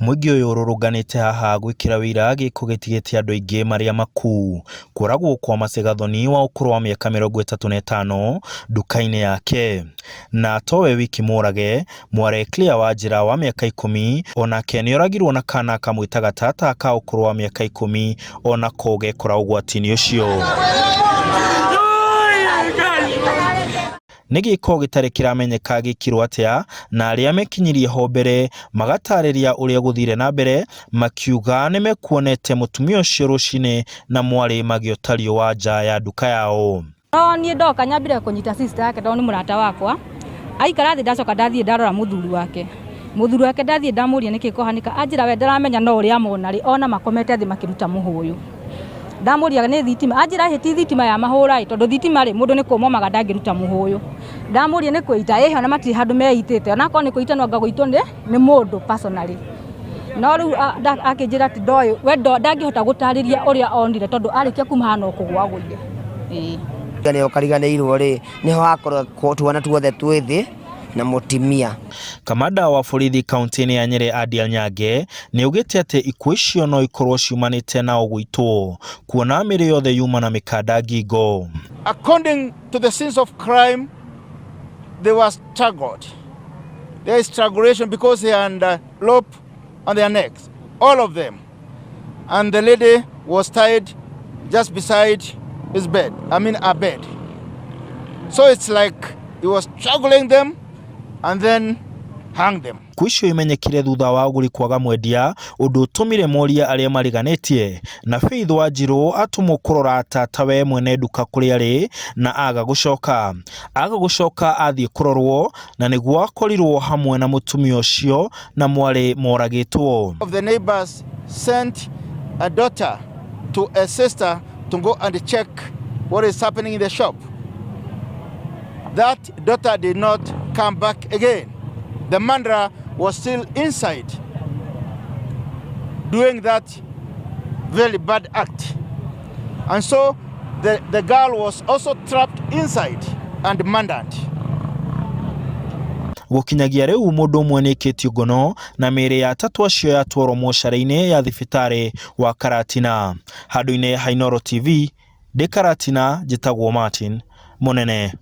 Mũingĩ ũyũ ũrũrũnganĩte haha gwĩkĩra ũira gĩko gĩtigĩte andũ aingĩ marĩ amaku. Kũragwo kwa Mercy Gathoni wa ũkũrũ wa mĩaka 35 nduka-inĩ yake. Na towe wiki mũrage, mwarĩ Claire Wanjĩra wa mĩaka 10 onake nĩoragirwo na kana kamwĩtaga tata ka ũkũrũ wa mĩaka 10 onako gekora ũgwati-inĩ ũcio. Nĩ gĩko gĩtarĩ kĩramenyeka gĩkirwo atĩa na arĩa mekinyirie ho mbere magatarĩria ũrĩa gũthire na mbere makiuga nĩmekuonete mũtumia ũcio rũcinĩ na mwarĩ magĩota riũa nja ya nduka yao. No niĩ ndoka nyambire kũnyita sister yake tondũ nĩ mũrata wakwa, aikara thĩ ndacoka ndathiĩ ndarora mũthuri wake, mũthuri wake ndathiĩ ndamũria nĩkĩ kũhanĩka, anjĩra we ndaramenya no ũrĩa amona rĩ, ona makomete thĩ makĩruta mũhũyũ. Ndamũria nĩ thitima, anjĩra ĩhĩ ti thitima ya mahũra ĩ, tondũ thitima rĩ, mũndũ nĩ kũma omaga ndangĩruta mũhũyũ. Ndamũria nĩ kwĩita, ĩhĩ ona matirĩ handũ meitĩte, ona akorwo nĩ kwĩita no anga gũitwo nĩ mũndũ personally. No rĩu akĩnjĩra atĩ ndoĩ, we ndangĩhota gũtarĩria ũrĩa onire tondũ arĩkia kuma haha no kũgũa agũire, ĩĩ. Ũkariganĩirwo rĩ, nĩho hakoragwo twana tuothe twĩ thĩ na mũtimia. Kamanda wa borithi kaunti-inĩ ya Nyĩrĩ Adiel Nyange nĩ augĩte atĩ ikuũ icio no ikorwo ciumanĩte na ũgũitwo kuona mĩrĩ yothe yuma na mĩkanda ngingo. According to the scenes of crime, they were strangled. There is strangulation because they had a rope on their necks, all of them. And the lady was tied just beside his bed, I mean her bed. So it's like he was struggling them and then hung them. Ikuũ icio imenyekire thutha wa agũri kwaga mwendia ũndũ ũtũmire morie arĩa mariganĩtie na Faith Wanjirũ atũmwo kũrora tatawe mwene nduka kũrĩa arĩ na aga gũcoka. Aga gũcoka athiĩ kũrorwo na nĩguo akorirwo hamwe na mũtumia ũcio na mwarĩ moragĩtwo. Of the neighbors sent a daughter to a sister to go and check what is happening in the shop. That daughter did not come back again. The murderer was still inside doing that very bad act. And so the girl was also trapped inside and murdered. Gũkinyagia rĩu mũndũ ũmwe nĩaikĩtio ngono na mĩĩrĩ ya atatũ acio yatwarwo mocarĩ-inĩ ya thibitarĩ wa Karatina. Handũ-inĩ ha Inooro TV, ndĩ Karatina, njĩtagwo Martin Mũnene.